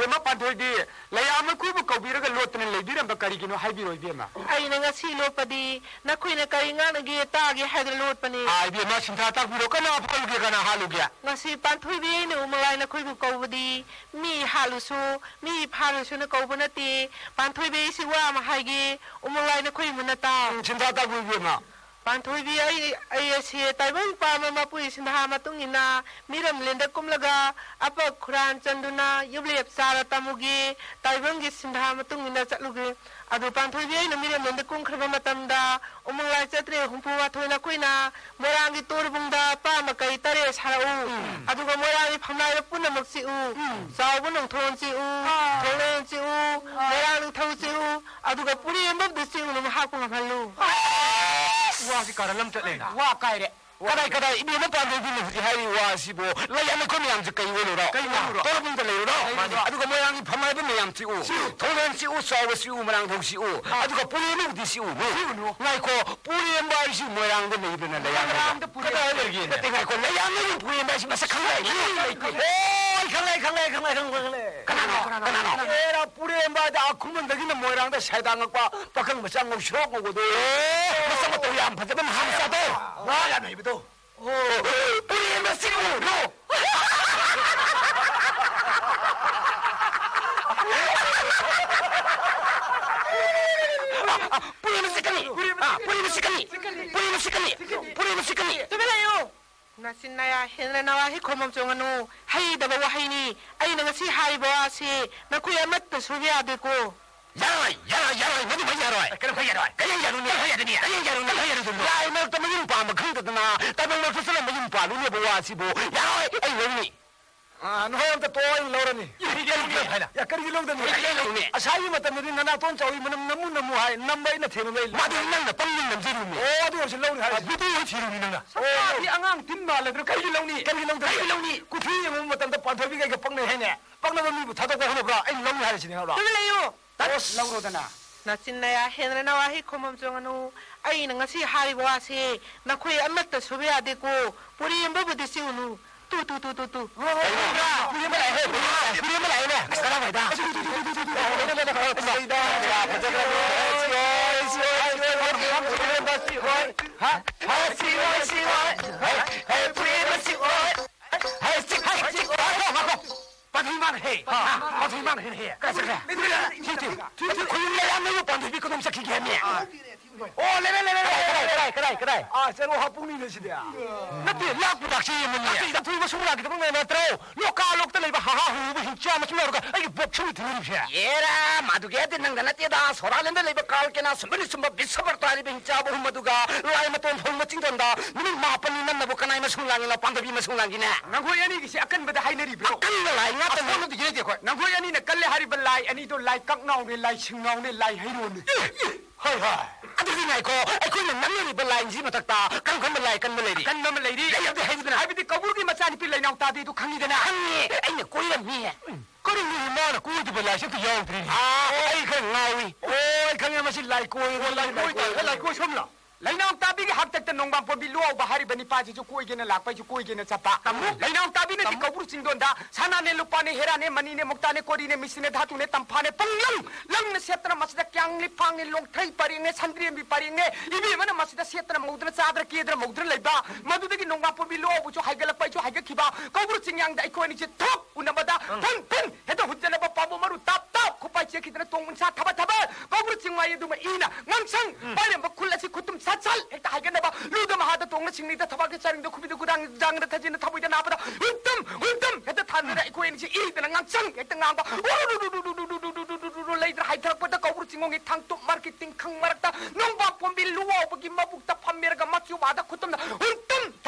ꯏꯃꯥ ꯄꯥꯟꯊꯣꯏꯕꯤ, ꯂꯩꯌꯥꯝ ꯃꯈꯣꯏꯕꯨ ꯀꯧꯕꯤꯔꯒ ꯂꯣꯠꯇꯅ ꯂꯩꯕꯤꯔꯝꯕ ꯀꯔꯤꯒꯤꯅꯣ ꯍꯥꯏꯕꯤꯔꯣ, ꯏꯕꯦꯝꯃ꯫ ꯑꯩꯅ ꯉꯁꯤ ꯂꯣꯠꯄꯗꯤ ꯅꯈꯣꯏꯅ ꯀꯔꯤ ꯉꯥꯡꯅꯒꯦ ꯇꯥꯒꯦ ꯍꯥꯏꯗꯨꯅ ꯂꯣꯠꯄꯅꯤ꯫ ꯑꯥ, ꯏꯕꯦꯝꯃ, ꯁꯤꯟꯊꯥ ꯇꯥꯛꯄꯤꯔꯣ, ꯀꯅꯥ ꯐꯥꯔꯨꯒꯦ, ꯀꯅꯥ ꯍꯥꯠꯂꯨꯒꯦ? ꯉꯁꯤ ꯄꯥꯟꯊꯣꯏꯕꯤ ꯑꯩꯅ ꯎꯃꯪꯂꯥꯏ ꯅꯈꯣꯏꯕꯨ ꯀꯧꯕꯗꯤ ꯃꯤ ꯍꯥꯠꯂꯨꯁꯨ, ꯃꯤ ꯐꯥꯔꯨꯁꯨꯅ ꯀꯧꯕ ꯅꯠꯇꯦ꯫ ꯄꯥꯟꯊꯣꯏꯕꯤ, ꯑꯩꯁꯤ ꯋꯥ ꯑꯃ ꯍꯥꯏꯒꯦ, ꯎꯃꯪꯂꯥꯏ ꯅꯈꯣꯏ ꯃꯨꯟꯅ ꯇꯥꯎ꯫ ꯎꯝ, ꯁꯤꯟꯊꯥ ꯇꯥꯛꯄꯤꯌꯨ, ꯏꯕꯦꯝꯃ꯫ ꯄꯥꯟꯊꯣꯏꯕꯤ, ꯑꯩ, ꯑꯩ ꯑꯁꯤ ꯇꯥꯏꯕꯪ ꯄꯥꯟꯕ ꯃꯄꯨꯒꯤ ꯁꯤꯟꯊꯥ ꯃꯇꯨꯡ ꯏꯟꯅ ꯃꯤꯔꯝꯂꯦꯟꯗ ꯀꯨꯝꯂꯒ ꯑꯄꯛ ꯈꯨꯔꯥꯟ ꯆꯟꯗꯨꯅ ꯌꯨꯝꯂꯦꯞ ꯆꯥꯔ ꯇꯝꯃꯨꯒꯦ, ꯇꯥꯏꯕꯪꯒꯤ ꯁꯤꯟꯊꯥ ꯃꯇꯨꯡ ꯏꯟꯅ ꯆꯠꯂꯨꯒꯦ꯫ ꯑꯗꯨ ꯄꯥꯟꯊꯣꯏꯕꯤ ꯑꯩꯅ ꯃꯤꯔꯝꯂꯦꯟꯗ ꯀꯨꯝꯈ꯭ꯔꯕ ꯃꯇꯝꯗ ꯎꯃꯪꯂꯥꯏ ꯆꯠꯇ꯭ꯔꯦ ꯍꯨꯝꯐꯨ ꯃꯥꯊꯣꯏ ꯅꯈꯣꯏꯅ ꯃꯣꯏꯔꯥꯡꯒꯤ ꯇꯣꯔꯕꯨꯡꯗ ꯄꯥꯝꯕ ꯀꯩ ꯇꯔꯦꯠ ꯁꯥꯔꯛꯎ꯫ ꯎꯝ꯫ ꯑꯗꯨꯒ ꯃꯣꯏꯔꯥꯡꯒꯤ ꯐꯝꯅꯥꯏꯕ ꯄꯨꯝꯅꯃꯛ ꯆꯤꯛꯎ꯫ ꯎꯝ꯫ ꯆꯥꯎꯕ ꯅꯣꯡꯊꯣꯟ ꯆꯤꯛꯎ, ꯑꯥ꯫ ꯊꯣꯡꯂꯦꯟ ꯆꯤꯛꯎ, ꯑꯥ꯫ ꯃꯣꯏꯔꯥꯡ ꯅꯤꯡꯊꯧ ꯆꯤꯛꯎ, ꯑꯗꯨꯒ ꯄꯨꯔꯦꯝꯕꯝꯗ ꯆꯤꯛꯎꯅ ꯃꯍꯥꯛꯄꯨ ꯉꯝꯍꯜꯂꯨ꯫ ꯑꯁ! ꯋꯥꯁꯤ ꯀꯥꯔꯟ ꯑꯃ ꯆꯠꯂꯦꯅ꯫ ꯋꯥ ꯀꯥꯏꯔꯦ꯫ ꯀꯗꯥꯏ, ꯀꯗꯥꯏ, ꯏꯕꯦꯝꯃ ꯄꯥꯟꯊꯣꯏꯕꯤꯅ ꯍꯧꯖꯤꯛ ꯍꯥꯏꯔꯤ ꯋꯥꯁꯤꯕꯨ? ꯂꯩꯌꯥꯝ ꯃꯈꯣꯏ ꯃꯌꯥꯝꯁꯦ ꯀꯩ ꯑꯣꯏꯔꯨꯔꯣ? ꯀꯩ ꯑꯣꯏꯔꯨꯔꯣ? ꯇꯣꯔꯕꯨꯡꯗ ꯂꯩꯔꯨꯔꯣ? ꯂꯩꯔꯨꯔꯣ? ꯑꯗꯨꯒ ꯃꯣꯏꯔꯥꯡꯒꯤ ꯐꯝꯅꯥꯏꯕ ꯃꯌꯥꯝ ꯆꯤꯛꯎ꯫ ꯆꯤꯛꯎ꯫ ꯊꯣꯡꯂꯦꯟ ꯆꯤꯛꯎ, ꯆꯥꯎꯕ ꯆꯤꯛꯎ, ꯃꯣꯏꯔꯥꯡꯊꯧ ꯆꯤꯛꯎ꯫ ꯑꯥ꯫ ꯑꯗꯨꯒ ꯄꯨꯔꯦꯝꯕꯨꯗꯤ ꯆꯤꯛꯎ꯫ ꯆꯤꯛꯎꯅꯨ꯫ ꯉꯥꯏꯈꯣ, ꯄꯨꯔꯦꯝꯕ ꯍꯥꯏꯁꯤ ꯃꯣꯏꯔꯥꯡꯗ ꯂꯩꯕ꯭ꯔꯅ ꯂꯩꯌꯥꯝ ꯂꯩꯕ꯭ꯔꯥ? ꯃꯣꯏꯔꯥꯡꯗ ꯄꯨꯔꯦꯝꯕ ꯀꯗꯥꯏ ꯂꯩꯒꯦꯅꯦ? ꯅꯠꯇꯦ, ꯉꯥꯏꯈꯣ, ꯂꯩꯌꯥꯝ ꯂꯩꯕ ꯄꯨꯔꯦꯝꯕ ꯍꯥꯏꯁꯤ ꯃꯁꯛ ꯈꯪꯗꯥꯏꯅꯦ? ꯂꯩꯇꯦ꯫ ꯑꯣ, ꯑꯩ ꯈꯪꯂꯦ, ꯑꯩ ꯈꯪꯂꯦ, ꯑꯩ ꯈꯪꯂꯦ, ꯑꯩ ꯈꯪꯂꯦ, ꯑꯩ ꯈꯪꯂꯦ꯫ ꯀꯅꯥꯅꯣ? ꯀꯅꯥꯅꯣ? ꯀꯅꯥꯅꯣ? ꯑꯦꯔꯥ, ꯄꯨꯔꯦꯝꯕ ꯍꯥꯏꯗꯤ ꯑꯥ ꯈꯨꯃꯟꯗꯒꯤꯅ ꯃꯣꯏꯔꯥꯡꯗ ꯁꯥꯏꯗꯥꯡꯉꯛꯄ ꯄꯥꯈꯪ ꯃꯆꯥ ꯉꯧꯁ꯭ꯔꯣꯛ ꯉꯧꯕꯗꯣ꯫ ꯑꯦ! ꯃꯁꯛ ꯃꯇꯧ ꯌꯥꯝ ꯐꯖꯕ ꯃꯍꯥ ꯃꯆꯥꯗꯣ꯫ ꯋꯥ ꯌꯥꯝ ꯍꯩꯕꯗꯣ꯫ ꯑꯣ, ꯄꯨꯔꯦꯝꯕ ꯆꯤꯛꯎ, ꯅꯣ꯫ ꯄꯨꯔꯦꯝꯕ ꯆꯤꯛꯀꯅꯤ꯫ ꯑꯥ, ꯄꯨꯔꯦꯝꯕ ꯆꯤꯛꯀꯅꯤ꯫ ꯄꯨꯔꯦꯝꯕ ꯆꯤꯛꯀꯅꯤ꯫ ꯄꯨꯔꯦꯝꯕ ꯆꯤꯛꯀꯅꯤ꯫ ꯇꯨꯃꯤꯟ ꯂꯩꯌꯨ꯫ ꯅꯆꯤꯟ ꯅꯌꯥ ꯍꯦꯟꯅ ꯅꯋꯥ ꯍꯦꯛ ꯈꯣꯝꯕꯝ ꯆꯣꯡꯉꯅꯨ꯫ ꯍꯩꯗꯕ ꯋꯥꯍꯩꯅꯤ꯫ ꯑꯩꯅ ꯉꯁꯤ ꯍꯥꯏꯔꯤꯕ ꯋꯥꯁꯤ ꯅꯈꯣꯏ ꯑꯃꯠꯇ ꯁꯣꯏꯕ ꯌꯥꯗꯦꯀꯣ꯫ ꯌꯥꯔꯣꯏ, ꯌꯥꯔꯣꯏ, ꯌꯥꯔꯣꯏ, ꯃꯗꯨꯃꯛ ꯌꯥꯔꯣꯏ꯫ ꯀꯩꯗꯧꯕꯩ ꯌꯥꯔꯣꯏ? ꯀꯔꯤ ꯌꯥꯔꯣꯏꯅꯣ? ꯀꯔꯤ ꯌꯥꯔꯣꯏꯅꯣ? ꯀꯔꯤ ꯌꯥꯔꯣꯏꯅꯣ? ꯀꯔꯤ ꯌꯥꯔꯣꯏꯗꯣꯏꯅꯣ? ꯂꯥꯏ ꯃꯔꯛꯇ ꯃꯌꯨꯝ ꯄꯥꯟꯕ ꯈꯪꯗꯗꯅ ꯇꯥꯏꯕꯪ ꯃꯔꯛꯇ ꯆꯠꯂꯝꯕ ꯌꯨꯝ ꯄꯥꯜꯂꯨꯅꯦꯕ ꯋꯥꯁꯤꯕꯨ꯫ ꯌꯥꯔꯣꯏ, ꯑꯩ ꯂꯧꯅꯤ꯫ ꯑꯥ, ꯅꯈꯣꯏ ꯑꯝꯇ ꯇꯣꯛꯑꯣ, ꯑꯩꯅ ꯂꯧꯔꯅꯤ꯫ ꯀꯔꯤꯒꯤ ꯍꯥꯏꯅ? ꯌꯥ, ꯀꯔꯤꯒꯤ ꯂꯧꯗꯕꯅꯤ? ꯀꯔꯤꯒꯤ ꯂꯧꯅꯤ? ꯑꯁꯥꯏꯒꯤ ꯃꯇꯝꯗꯗꯤ ꯅꯅꯥꯇꯣꯟ ꯆꯥꯎꯏ, ꯃꯅꯝ ꯅꯝꯃꯨ ꯅꯝꯃꯨ ꯍꯥꯏ, ꯅꯝꯕ ꯑꯩꯅ ꯊꯦꯝꯕ ꯂꯩ꯫ ꯃꯥꯗꯤ ꯅꯪꯅ ꯄꯪꯅꯤꯡ ꯅꯝꯖꯔꯨꯅꯦ꯫ ꯑꯣ, ꯑꯗꯨ ꯑꯣꯏꯔꯁꯨ ꯂꯧꯅꯤ ꯍꯥꯏꯔꯤꯁꯤꯗꯤ꯫ ꯑꯗꯨꯗꯤ ꯍꯣꯏ ꯊꯤꯔꯨꯅꯤ ꯅꯪꯅ꯫ ꯁꯛꯇꯥꯗꯤ ꯑꯉꯥꯡ ꯇꯤꯟ ꯃꯥꯜꯂꯗ꯭ꯔꯥ? ꯀꯔꯤꯒꯤ ꯂꯧꯗꯕꯅꯤ? ꯀꯔꯤꯒꯤ ꯂꯧꯗꯕꯅꯤ? ꯀꯔꯤꯒꯤ ꯂꯧꯅꯤ? ꯀꯨꯊꯤ ꯌꯦꯡꯕ ꯃꯇꯝꯗ ꯄꯥꯟꯊꯣꯏꯕꯤꯒ ꯑꯩꯒ ꯄꯛꯅꯩ ꯍꯥꯏꯅꯦ꯫ ꯄꯛꯅꯕ ꯃꯤꯕꯨ ꯊꯥꯗꯣꯛꯄ ꯍꯧꯅꯕ꯭ꯔꯥ? ꯑꯩꯅ ꯂꯧꯅꯤ ꯍꯥꯏꯔꯤꯁꯤꯅꯦ, ꯈꯪꯕ꯭ꯔꯥ? ꯇꯨꯃꯤꯟ ꯂꯩꯌꯨ꯫ ꯇꯠ! ꯑꯁ! ꯂꯧꯔꯣꯗꯅ꯫ ꯅꯆꯤꯟ ꯅꯌꯥ ꯍꯦꯟꯗꯅ ꯋꯥꯍꯩ ꯈꯨꯝꯐꯝ ꯆꯪꯒꯅꯨ꯫ ꯑꯩꯅ ꯉꯁꯤ ꯍꯥꯏꯔꯤꯕ ꯋꯥꯁꯤ ꯅꯈꯣꯏ ꯑꯃꯠꯇ ꯁꯨꯕ ꯌꯥꯗꯦꯀꯣ꯫ ꯄꯨꯔꯤ ꯑꯃꯕꯨꯗꯤ ꯆꯤꯛꯎꯅꯨ꯫ ꯇꯨ, ꯇꯨ, ꯇꯨ, ꯇꯨ, ꯇꯨ꯫ ꯄꯨꯔꯤ ꯑꯃ ꯂꯥꯛꯑꯦ, ꯄꯨꯔꯤ ꯑꯃ ꯂꯥꯛꯑꯦ, ꯄꯨꯔꯤ ꯑꯃ ꯂꯥꯛꯑꯦꯅꯦ꯫ ꯑꯁ, ꯀꯔꯝꯍꯥꯏꯗ? ꯍꯥ? ꯍꯥ? ꯁꯤ ꯑꯣꯏ, ꯁꯤ ꯑꯣꯏ, ꯁꯤ ꯑꯣꯏ꯫ ꯍꯦ, ꯍꯦ, ꯄꯨꯔꯤ ꯑꯃ ꯆꯤꯛ ꯑꯣꯏ꯫ ꯍꯦ, ꯆꯤꯛ, ꯆꯤꯛ, ꯆꯤꯛ ꯑꯣꯏ꯫ ꯉꯥꯏꯈꯣ, ꯉꯥꯏꯈꯣ꯫ ꯄꯥꯟꯊꯣꯏ ꯃꯥꯡꯈ꯭ꯔꯦ꯫ ꯍꯥ? ꯄꯥꯟꯊꯣꯏ ꯃꯥꯡꯈ꯭ꯔꯦ꯫ ꯀꯥꯏ ꯆꯠꯈ꯭ꯔꯦ? ꯊꯤ, ꯊꯤ, ꯊꯤ, ꯊꯤ, ꯈꯨꯌꯨꯝ ꯂꯩꯔꯥꯡ ꯂꯩꯕ ꯄꯥꯟꯊꯣꯏꯕꯤ ꯀꯗꯣꯝ ꯆꯠꯈꯤꯒꯦ ꯍꯥꯏꯕꯅꯦ? ꯑꯣ, ꯂꯩꯔꯦ, ꯂꯩꯔꯦ, ꯂꯩꯔꯦ, ꯀꯗꯥꯏ, ꯂꯩꯔꯦ꯫ ꯀꯗꯥꯏ, ꯀꯗꯥꯏ, ꯀꯗꯥꯏ? ꯑꯥ, ꯆꯔꯨ ꯍꯥꯄꯨꯡꯅꯤꯅꯦ ꯁꯤꯗꯤ꯫ ꯅꯠꯇꯦ, ꯂꯥꯛꯄꯨ ꯂꯥꯛꯆꯩꯌꯦ, ꯃꯅꯤ꯫ ꯑꯇꯩ ꯆꯐꯨ ꯃꯁꯨꯡ ꯂꯥꯛꯈꯤꯗꯕ ꯉꯥꯏ ꯅꯠꯇ꯭ꯔꯣ? ꯂꯣꯀꯥ ꯂꯣꯛꯇ ꯂꯩꯕ ꯍꯥ ꯍꯥ ꯍꯨ ꯍꯨꯕ ꯍꯤꯡꯆꯥ ꯃꯁꯨꯝ ꯌꯥꯎꯔꯒ ꯑꯩꯒꯤ ꯕꯣꯛꯁꯨꯝꯗ ꯊꯤꯟꯅꯔꯤꯕꯁꯦ꯫ ꯑꯦꯔꯥ, ꯃꯗꯨꯒꯤ ꯑꯗꯤ ꯅꯪꯗ ꯅꯠꯇꯦꯗ, ꯁꯣꯔꯥꯂꯦꯟꯗ ꯂꯩꯕ ꯀꯥꯜꯀꯦꯅꯥ ꯁꯨꯝꯕꯅꯤ ꯁꯨꯝꯕ ꯕꯤꯁꯕꯔꯇ ꯍꯥꯏꯔꯤꯕ ꯍꯤꯡꯆꯥꯕ ꯍꯨꯝ ꯑꯗꯨꯒ ꯂꯥꯏ ꯃꯇꯣꯟ ꯐꯧ ꯃꯆꯤꯟꯗꯣꯟꯗ ꯅꯨꯃꯤꯠ ꯃꯥꯄꯟꯅꯤ ꯅꯝꯅꯕ ꯀꯅꯥꯏ ꯃꯁꯨꯡ ꯂꯥꯡꯉꯤꯅꯣ? ꯄꯥꯟꯊꯣꯏꯕꯤ ꯃꯁꯨꯡ ꯂꯥꯡꯉꯤꯅꯦ꯫ ꯅꯈꯣꯏ ꯑꯅꯤꯒꯤꯁꯦ ꯑꯀꯟꯕꯗ ꯍꯥꯏꯅꯔꯤꯕ꯭ꯔꯣ? ꯑꯀꯟꯕ ꯂꯥꯏ ꯉꯥꯛꯇꯅꯤ꯫ ꯑꯁꯣꯟꯕꯗꯨ ꯌꯦꯡꯗꯦ ꯑꯩꯈꯣꯏ꯫ ꯅꯈꯣꯏ ꯑꯅꯤꯅ ꯀꯜꯂꯦ ꯍꯥꯏꯔꯤꯕ ꯂꯥꯏ ꯑꯅꯤꯗꯣ ꯂꯥꯏ ꯀꯛꯅꯥꯎꯅꯦ, ꯂꯥꯏ ꯁꯤꯡꯅꯥꯎꯅꯦ, ꯂꯥꯏ ꯍꯩꯔꯣꯟꯅꯦ꯫ ꯑꯦ, ꯑꯦ꯫ ꯍꯣꯏ, ꯍꯣꯏ꯫ ꯑꯗꯨꯗꯤ ꯉꯥꯏꯈꯣ, ꯑꯩꯈꯣꯏꯅ ꯅꯝꯅꯔꯤꯕ ꯂꯥꯏꯟꯁꯤ ꯃꯊꯛꯇ ꯀꯔꯝ ꯀꯔꯝꯕ ꯂꯥꯏ ꯀꯟꯕ ꯂꯩꯔꯤ? ꯀꯟꯕ ꯑꯃ ꯂꯩꯔꯤ꯫ ꯂꯩ, ꯑꯗꯨ ꯍꯥꯏꯌꯨꯗꯅ꯫ ꯍꯥꯏꯕꯗꯤ ꯀꯧꯕ꯭ꯔꯨꯒꯤ ꯃꯆꯥꯅꯨꯄꯤ ꯂꯩꯅꯥꯎ ꯇꯥꯕꯤꯗꯨ ꯈꯪꯉꯤꯗꯅ? ꯈꯪꯉꯦ, ꯑꯩꯅ ꯀꯣꯏꯔꯝꯃꯤ꯫ ꯎꯝ, ꯀꯔꯤꯅꯣ ꯃꯥꯅ ꯀꯣꯏꯗꯕ ꯂꯥꯏꯁꯤ ꯑꯝꯇ ꯌꯥꯎꯗ꯭ꯔꯤꯅꯦ? ꯑꯥ, ꯑꯩ ꯈꯔ ꯉꯥꯎꯏ꯫ ꯑꯣ, ꯑꯩ ꯈꯪꯉꯦ, ꯃꯁꯤ ꯂꯥꯏ ꯀꯣꯏ, ꯑꯣ, ꯂꯥꯏ ꯀꯣꯏ ꯇꯥꯔꯦ, ꯂꯥꯏ ꯀꯣꯏ ꯁꯣꯝꯂ? ꯂꯩꯅꯥꯎ ꯇꯥꯕꯤꯒꯤ ꯍꯥꯛꯇꯛꯇ ꯅꯣꯡꯕꯥꯝ ꯄꯣꯝꯕꯤ ꯂꯨꯋꯥꯎꯕ ꯍꯥꯏꯔꯤꯕ ꯅꯤꯄꯥꯁꯤꯁꯨ ꯀꯣꯏꯒꯦꯅ ꯂꯥꯛꯄ, ꯑꯩꯁꯨ ꯀꯣꯏꯒꯦꯅ ꯆꯠꯄ꯫ ꯇꯝꯃꯨ꯫ ꯂꯩꯅꯥꯎ ꯇꯥꯕꯤꯅꯗꯤ ꯇꯝꯃꯨ꯫ ꯀꯧꯕ꯭ꯔꯨ ꯆꯤꯡꯗꯣꯟꯗ ꯁꯅꯥꯅꯦ, ꯂꯨꯄꯥꯅꯦ, ꯍꯦꯔꯥꯅꯦ, ꯃꯅꯤꯅꯦ, ꯃꯨꯛꯇꯥꯅꯦ, ꯀꯣꯔꯤꯅꯦ, ꯃꯤꯁꯤꯅꯦ, ꯙꯥꯇꯨꯅꯦ, ꯇꯝꯐꯥꯅꯦ, ꯄꯨꯡꯂꯪ ꯂꯪꯅ ꯁꯦꯠꯇꯅ ꯃꯁꯤꯗ ꯀ꯭ꯌꯥꯡꯂꯤ ꯐꯥꯡꯅꯦ, ꯂꯣꯡꯊꯩ ꯄꯔꯦꯡꯅꯦ, ꯁꯟꯗ꯭ꯔꯦꯝꯕꯤ ꯄꯔꯦꯡꯅꯦ, ꯏꯕꯦꯝꯃꯅ ꯃꯁꯤꯗ ꯁꯦꯠꯇꯅ ꯃꯧꯗꯅ ꯆꯥꯗꯅ ꯀꯦꯗꯅ ꯃꯧꯗꯅ ꯂꯩꯕ꯫ ꯃꯗꯨꯗꯒꯤ ꯅꯣꯡꯕꯥꯝ ꯄꯣꯝꯕꯤ ꯂꯨꯋꯥꯎꯕꯁꯨ ꯍꯥꯏꯒꯠꯂꯛꯄ, ꯑꯩꯁꯨ ꯍꯥꯏꯒꯠꯈꯤꯕ꯫ ꯀꯧꯕ꯭ꯔꯨ ꯆꯤꯡꯌꯥꯡꯗ ꯑꯩꯈꯣꯏ ꯑꯅꯤꯁꯦ ꯊꯣꯛ ꯎꯅꯕꯗ ꯎꯝ꯫ ꯐꯟ ꯐꯟ ꯍꯦꯛꯇ ꯍꯨꯠꯆꯅꯕ, ꯄꯥꯝꯕꯣꯝ ꯃꯔꯨ ꯇꯥꯞ ꯇꯥꯞ, ꯈꯨꯄꯥꯏ ꯆꯦꯈꯤꯗꯅ ꯇꯣꯡ ꯎꯟꯁꯥ ꯊꯕ ꯊꯕ, ꯀꯧꯕ꯭ꯔꯨ ꯆꯤꯡ ꯃꯥꯏ ꯑꯗꯨꯃ ꯏꯅ ꯉꯥꯡꯁꯪ, ꯎꯝ꯫ ꯄꯥꯏꯔꯝꯕ ꯈꯨꯜ ꯑꯁꯤ ꯈꯨꯇꯨꯝ ꯁꯠ ꯁꯠ ꯍꯦꯛꯇ ꯍꯥꯏꯒꯠꯅꯕ, ꯂꯨꯗ ꯃꯍꯥꯗ ꯇꯣꯡꯅ ꯁꯤꯡꯂꯤꯗ ꯊꯕꯥꯛꯇ ꯆꯥꯔꯤꯡꯗ ꯈꯨꯕꯤꯗ ꯈꯨꯗꯥꯡ ꯖꯥꯡꯗ ꯊꯥꯖꯤꯟꯗ ꯊꯃꯣꯏꯗ ꯅꯥꯕꯗ ꯍꯨꯟꯇꯝ ꯍꯨꯟꯇꯝ ꯍꯦꯛꯇ ꯊꯥꯟꯗꯅ ꯑꯩꯈꯣꯏ ꯑꯅꯤꯁꯤ ꯏꯗꯅ ꯉꯥꯡꯁꯪ ꯍꯦꯛꯇ ꯉꯥꯡꯕ, ꯎꯔꯨꯔꯨꯔꯨꯔꯨꯔꯨꯔꯨꯔꯨꯔꯨꯔꯨ ꯂꯩꯗ꯭ꯔ ꯍꯥꯏꯊꯔꯛꯄꯗ ꯀꯧꯕ꯭ꯔꯨ ꯆꯤꯡꯒꯣꯡꯒꯤ ꯊꯥꯡꯇꯨꯞ ꯃꯔꯛꯀꯤ ꯇꯤꯡꯈꯪ ꯃꯔꯛꯇ ꯅꯣꯡꯕꯥꯝ ꯄꯣꯝꯕꯤ ꯂꯨꯋꯥꯎꯕꯒꯤ ꯃꯕꯨꯛꯇ ꯐꯝꯃꯦꯔꯒ ꯃꯆꯨ ꯃꯥꯗ ꯈꯨꯇꯨꯝꯅ ꯍꯨꯟꯇꯝ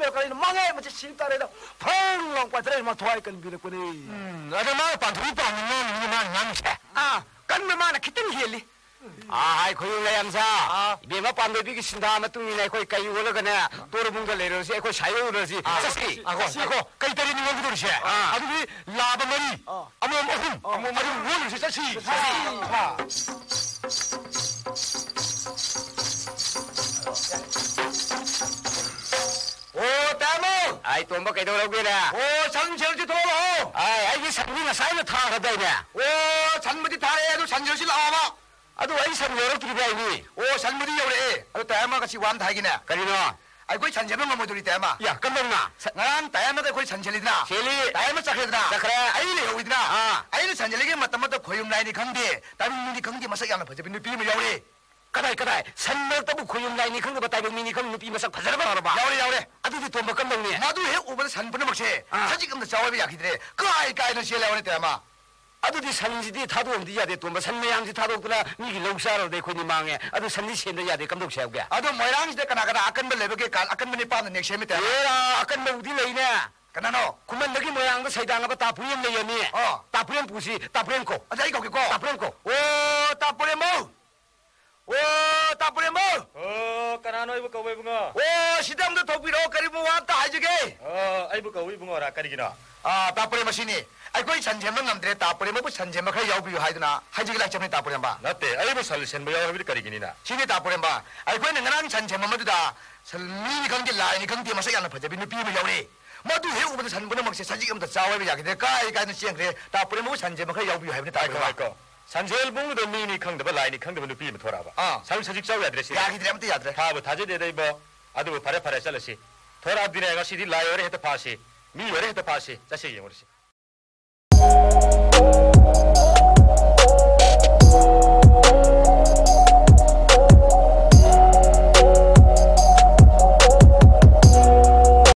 ꯃꯦꯔꯥ ꯀꯔꯤꯅꯣ ꯃꯥꯡꯉꯦ, ꯃꯁꯤ ꯁꯤꯕ ꯇꯥꯔꯦꯗ꯫ ꯐꯪ ꯂꯥꯎ ꯄꯥꯏꯊꯔꯛꯑꯦ, ꯃꯊ꯭ꯋꯥꯏ ꯀꯟꯕꯤꯔꯛꯄꯅꯦ꯫ ꯎꯝ, ꯑꯗ ꯃꯥꯅ ꯄꯥꯟꯊꯣꯛꯏ ꯄꯥꯎꯅꯤ ꯅꯣꯡꯅꯤ ꯃꯥꯅ ꯉꯥꯡꯉꯤꯁꯦ꯫ ꯑꯥ, ꯀꯟꯕ ꯃꯥꯅ ꯈꯤꯇꯪ ꯍꯦꯜꯂꯤ꯫ ꯑꯥ, ꯍꯥꯏ ꯈꯣꯏꯌꯨꯝ ꯂꯩꯔꯝꯁꯥ꯫ ꯑꯥ꯫ ꯏꯕꯦꯝꯃ ꯄꯥꯟꯗꯣꯏꯕꯤꯒꯤ ꯁꯤꯟꯊꯥ ꯃꯇꯨꯡ ꯏꯟꯅ ꯑꯩꯈꯣꯏ ꯀꯩ ꯑꯣꯜꯂꯒꯅꯦ, ꯇꯣꯔꯕꯨꯡꯗ ꯂꯩꯔꯨꯔꯁꯤ, ꯑꯩꯈꯣꯏ ꯁꯥꯏ ꯑꯣꯏꯔꯨꯔꯁꯤ꯫ ꯑꯥ꯫ ꯆꯠꯁꯤ꯫ ꯑꯥ, ꯉꯥꯏꯈꯣ, ꯉꯥꯏꯈꯣ꯫ ꯀꯩ ꯇꯔꯦꯠꯅꯤ ꯑꯣꯟꯒꯗꯧꯔꯤꯁꯦ? ꯑꯥ꯫ ꯑꯗꯨꯗꯤ ꯂꯥꯕ ꯃꯔꯤ, ꯑꯥ꯫ ꯑꯃꯣꯝ ꯑꯍꯨꯝ꯫ ꯑꯥ꯫ ꯑꯗꯨ ꯑꯣꯜꯂꯨꯔꯁꯤ, ꯆꯠꯁꯤ꯫ ꯆꯠꯁꯤ꯫ ꯑꯥ꯫ ꯑꯣ, ꯇꯥꯃꯣ! ꯑꯥꯏ, ꯇꯣꯝꯕ, ꯀꯩꯗꯧꯔꯒꯦꯅꯦ? ꯑꯣ, ꯁꯟ ꯁꯦꯜꯁꯤ ꯊꯣꯛꯂꯛꯑꯣ꯫ ꯑꯥꯏ, ꯑꯩꯒꯤ ꯁꯟꯗꯤ ꯉꯁꯥꯏꯅ ꯊꯥꯈ꯭ꯔꯗꯥꯏꯅꯦ? ꯑꯣ, ꯁꯟꯕꯨꯗꯤ ꯊꯥꯔꯛꯑꯦ, ꯑꯗꯨ ꯁꯟ ꯁꯦꯜꯁꯤ ꯂꯥꯛꯑꯣꯕ꯫ ꯑꯗꯨ ꯑꯩ ꯁꯟ ꯌꯧꯔꯛꯇ꯭ꯔꯤꯕ ꯍꯥꯏꯅꯤ꯫ ꯑꯣ, ꯁꯟꯕꯨꯗꯤ ꯌꯧꯔꯛꯑꯦ꯫ ꯑꯗꯨ ꯇꯥꯏ ꯑꯃ ꯉꯁꯤ ꯋꯥ ꯑꯃ ꯊꯥꯒꯤꯅꯦ꯫ ꯀꯔꯤꯅꯣ? ꯑꯩꯈꯣꯏ ꯁꯟ ꯁꯦꯜꯕ ꯉꯝꯃꯣꯏꯗꯧꯔꯤ ꯇꯥꯏ ꯑꯃ꯫ ꯌꯥ, ꯀꯝꯗꯧꯅ? ꯁ-, ꯉꯔꯥꯡ ꯇꯥꯏ ꯑꯃꯗ ꯑꯩꯈꯣꯏ ꯁꯟ ꯁꯦꯜꯂꯤꯗꯅ? ꯁꯦꯜꯂꯤ꯫ ꯇꯥꯏ ꯑꯃ ꯆꯠꯈ꯭ꯔꯦꯗꯅ? ꯆꯠꯈ꯭ꯔꯦ꯫ ꯑꯩ ꯂꯩꯍꯧꯏꯗꯅ? ꯑꯥ꯫ ꯑꯩꯅ ꯁꯟ ꯁꯦꯜꯂꯤꯉꯩ ꯃꯇꯝ ꯑꯃꯗ ꯈꯣꯏꯌꯨꯝ ꯂꯥꯏꯅꯤ ꯈꯪꯗꯦ, ꯇꯥꯏꯕꯪ ꯃꯤꯅꯤ ꯈꯪꯗꯦ, ꯃꯁꯛ ꯌꯥꯝꯅ ꯐꯖꯕꯤ ꯅꯨꯄꯤ ꯑꯃ ꯌꯥꯎꯔꯦ꯫ ꯀꯗꯥꯏ, ꯀꯗꯥꯏ? ꯁꯟ ꯃꯔꯛꯇꯕꯨ ꯈꯣꯏꯌꯨꯝ ꯂꯥꯏꯅꯤ ꯈꯪꯗꯕ ꯇꯥꯏꯕꯪ ꯃꯤꯅꯤ ꯈꯪꯗꯕ ꯅꯨꯄꯤ ꯃꯁꯛ ꯐꯖꯔꯕ ꯌꯥꯎꯔꯕ? ꯌꯥꯎꯔꯦ, ꯌꯥꯎꯔꯦ꯫ ꯑꯗꯨꯗꯤ ꯇꯣꯝꯕ ꯀꯝꯗꯧꯅꯤ? ꯃꯗꯨ ꯍꯦꯛ ꯎꯕꯗ ꯁꯟ ꯄꯨꯝꯅꯃꯛꯁꯦ ꯑꯥ꯫ ꯁꯖꯤꯛ ꯑꯃꯗ ꯆꯥꯎ ꯍꯥꯏꯕ ꯌꯥꯈꯤꯗ꯭ꯔꯦ꯫ ꯀꯥꯏ ꯀꯥꯏꯅ ꯆꯦꯜꯂꯦ ꯍꯥꯏꯕꯅꯤ ꯇꯥꯏ ꯑꯃ꯫ ꯑꯗꯨꯗꯤ ꯁꯟꯁꯤꯗꯤ ꯊꯥꯗꯣꯛꯑꯝꯗꯤ ꯌꯥꯗꯦ, ꯇꯣꯝꯕ꯫ ꯁꯟ ꯃꯌꯥꯝꯁꯤ ꯊꯥꯗꯣꯛꯇꯅ ꯃꯤꯒꯤ ꯂꯧ ꯆꯥꯔꯨꯔꯗꯤ ꯑꯩꯈꯣꯏꯗꯤ ꯃꯥꯡꯉꯦ꯫ ꯑꯗꯨ ꯁꯟꯗꯤ ꯁꯦꯟꯗ ꯌꯥꯗꯦ, ꯀꯝꯗꯧꯁꯦ ꯍꯥꯏꯕꯒꯦ? ꯑꯗꯣ ꯃꯣꯏꯔꯥꯡꯁꯤꯗ ꯀꯅꯥ ꯀꯅꯥ ꯑꯀꯟꯕ ꯂꯩꯕꯒꯦ? ꯀꯥ-, ꯑꯀꯟꯕ ꯅꯤꯄꯥꯟꯗ ꯅꯦꯛꯁꯦ ꯍꯥꯏꯕꯅꯤ ꯇꯥꯏ ꯑꯃ꯫ ꯑꯦꯔꯥ, ꯑꯀꯟꯕꯕꯨꯗꯤ ꯂꯩꯅꯦ꯫ ꯀꯅꯥꯅꯣ? ꯈꯨꯃꯟꯗꯒꯤ ꯃꯣꯏꯔꯥꯡꯗ ꯁꯩꯗꯥꯡꯉꯕ ꯇꯥꯄꯨ ꯑꯃ ꯂꯩꯔꯝꯃꯤ꯫ ꯑꯣ꯫ ꯇꯥꯄꯨꯔꯦꯝ ꯄꯨꯁꯤ, ꯇꯥꯄꯨꯔꯦꯝ ꯀꯧ꯫ ꯑꯗ ꯑꯩ ꯀꯧꯒꯦꯀꯣ꯫ ꯇꯥꯄꯨꯔꯦꯝ ꯀꯧ꯫ ꯑꯣ, ꯇꯥꯄꯨꯔꯦꯝꯕꯧ! ꯑꯣ, ꯇꯥꯄꯨꯔꯦꯝꯕꯧ! ꯑꯣ, ꯀꯅꯥꯅꯣ ꯑꯩꯕꯨ ꯀꯧꯕ ꯏꯕꯨꯡꯉꯣ? ꯑꯣ, ꯁꯤꯗ ꯑꯝꯇ ꯊꯣꯛꯄꯤꯔꯛꯑꯣ, ꯀꯔꯤꯕꯨ ꯋꯥ ꯀꯦ? ꯑꯣ, ꯑꯩꯕꯨ ꯀꯧꯏ ꯏꯕꯨꯡꯉꯣꯔꯥ, ꯀꯔꯤꯒꯤꯅꯣ? ꯑꯥ, ꯇꯥ ꯄꯨꯔꯦꯝꯕ ꯁꯤꯅꯤ꯫ ꯑꯩꯈꯣꯏ ꯁꯟ ꯁꯦꯝꯕ ꯉꯝꯗ꯭ꯔꯦ, ꯇꯥ ꯄꯨꯔꯦꯝꯕꯕꯨ ꯁꯟ ꯁꯦꯝꯕ ꯈꯔ ꯌꯥꯎꯕꯤꯌꯨ ꯍꯥꯏꯗꯨꯅ ꯍꯥꯏꯖꯒꯦ ꯂꯥꯛꯆꯕꯅꯤ, ꯇꯥ ꯄꯨꯔꯦꯝꯕ꯫ ꯅꯠꯇꯦ, ꯑꯩꯕꯨ ꯁꯟ ꯁꯦꯝꯕ ꯌꯥꯎ ꯍꯥꯏꯕꯗꯤ ꯀꯔꯤꯒꯤꯅꯤꯅ? ꯁꯤꯅꯤ, ꯇꯥ ꯄꯨꯔꯦꯝꯕ꯫ ꯑꯩꯈꯣꯏꯅ ꯉꯔꯥꯡ ꯁꯟ ꯁꯦꯝꯕ ꯃꯗꯨꯗ ꯁꯟ, ꯃꯤꯅꯤ ꯈꯪꯗꯦ, ꯂꯥꯏꯅꯤ ꯈꯪꯗꯦ, ꯃꯁꯛ ꯌꯥꯝꯅ ꯐꯖꯕꯤ ꯅꯨꯄꯤ ꯑꯃ ꯌꯥꯎꯔꯦ꯫ ꯃꯗꯨ ꯍꯦꯛ ꯎꯕꯗ ꯁꯟ ꯄꯨꯝꯅꯃꯛꯁꯦ ꯁꯖꯤꯛ ꯑꯃꯗ ꯆꯥꯎ ꯍꯥꯏꯕ ꯌꯥꯈꯤꯗ꯭ꯔꯦ, ꯀꯥꯏ ꯀꯥꯏꯅ ꯆꯦꯟꯈ꯭ꯔꯦ꯫ ꯇꯥ ꯄꯨꯔꯦꯝꯕꯕꯨ ꯁꯟ ꯁꯦꯝꯕ ꯈꯔ ꯌꯥꯎꯕꯤꯌꯨ ꯍꯥꯏꯕꯅꯤ, ꯇꯥ ꯉꯥꯏꯈꯣ, ꯄꯨꯔꯦꯝꯕ꯫ ꯉꯥꯏꯈꯣ꯫ ꯁꯟꯖꯦꯜ ꯏꯕꯨꯡꯗꯨꯗ ꯃꯤꯅꯤ ꯈꯪꯗꯕ, ꯂꯥꯏꯅꯤ ꯈꯪꯗꯕ ꯅꯨꯄꯤ ꯑꯃ ꯊꯣꯔꯛꯑꯕ꯫ ꯑꯥ꯫ ꯁꯟ ꯁꯖꯤꯛ ꯆꯥꯎ ꯌꯥꯗ꯭ꯔꯦ ꯁꯤꯅꯤ꯫ ꯌꯥꯈꯤꯗ꯭ꯔꯦ, ꯑꯃꯠꯇ ꯌꯥꯗ꯭ꯔꯦ꯫ ꯊꯥꯕꯨ ꯊꯥꯖꯗꯦꯗ ꯏꯕꯣ꯫ ꯑꯗꯨꯕꯨ ꯐꯔꯦ, ꯐꯔꯦ, ꯆꯠꯂꯁꯤ꯫ ꯊꯣꯔꯛꯑꯕꯗꯤꯅꯦ, ꯉꯁꯤꯗꯤ ꯂꯥꯏ ꯑꯣꯏꯔꯦ ꯍꯦꯛꯇ ꯐꯥꯁꯤ, ꯃꯤ ꯑꯣꯏꯔꯦ ꯍꯦꯛꯇ ꯐꯥꯁꯤ꯫ ꯆꯠꯁꯤ, ꯌꯦꯡꯉꯨꯔꯁꯤ꯫